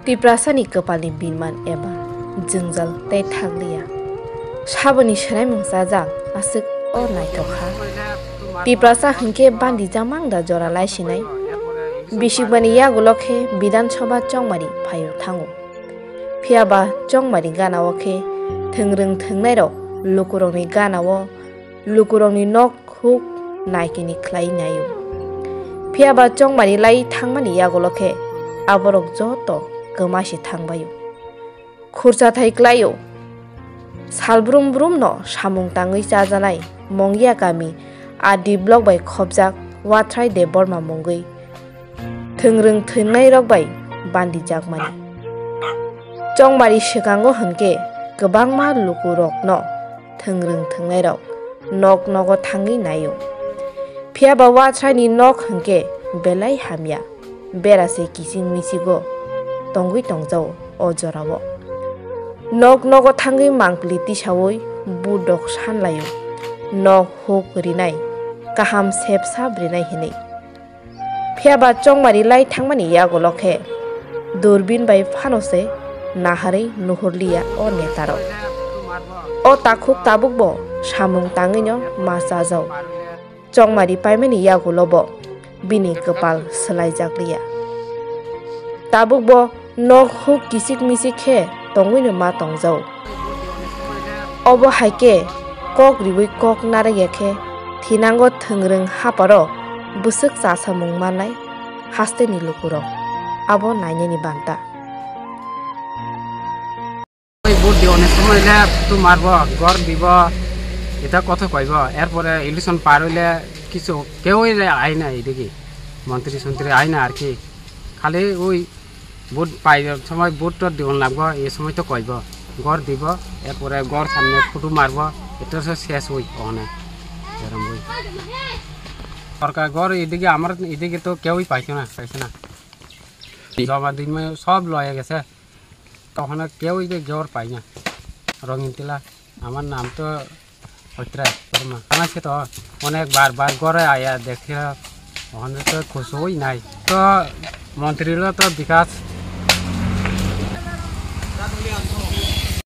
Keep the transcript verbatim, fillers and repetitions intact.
Tiprasani kwpalni binman eba jwngjal tei thakliya. Saboni swraimung chajak aswk o naithok kha. Tiprasa hwnkhe bandi jamang da jora laisinai. Bisikmani yagulo khe Bidhan Sabha chongmari phaio thango. Phiyaba chongmari ganao khe thwngrwng thwngnairok lukurokni ganao lukurokni nok huk naikini khlai naio. Phiyaba chongmari lai thangmani yagulo khe aborok joto kwma se thangbaio. Khurchathai klaio. Salbrum brumno samung tangwi chajanai Mongya kami R D block bai khopjak Wathrai Debbarma mungwi thwngrwng thwngnairok bai bandijakmani. Chongmari swkango hwnkhe kwbangma lukurokno thwngrwng thwngnairok nok nogo thangwi naio. Phiyaba Wathraini nok hwnkhe belai hamya, bera se kiching michigo tongwi tongjao o jorao. Nok nogo thangwi mangpili tisaui budok sanlaio, nok huk rinai, kaham sep sap rinai hinwi. Phiyaba chongmari lai thangmani yagulo khe durbin bai phano se naharwi nuhurliya o netarok. O takhuk tabukbo samung tangwino ma chajao. Chongmari paimani yagulo bo bini kwpal swlaijakliya. Tabukbo nok huk kichik michik khe tongwino ma tongjao. Obo hai khe kok riwi kok narwkya khe thinango thwngrwng haparo bwswk chasamung mannai hasteni lukurok abo nainani banta. ওই ভোট দিয়ে অনেক সময় হইলে একটু মারবো, ঘর দিব, এটা কথা কইব। এরপরে ইলেকশন পার হইলে কিছু কেউই আয় না এদিকে, মন্ত্রী সন্ত্রী আয় না আর কি। খালি ওই ভোট পাই সময় ভোট টোট দিব লাগবো, এই সময় তো কইব, ঘর দিব, এরপরে ঘর সামনে ফটো মারবো, এটা হচ্ছে শেষ ওই অনেক এরম ওই। সরকার ঘর এদিকে আমার এদিকে তো কেউই পাইছে না, পাইছে না। জমা দিন সব লয়ে গেছে। তখন আর কেউই যে ঘর পাই না। রঙিন টিলা, আমার নাম তো হইত্রা শর্মা। আমার সে তো অনেক বার বার ঘরে আয়া দেখে, ওখানে তো খুশই নাই। তো মন্ত্রীরা তো বিকাশ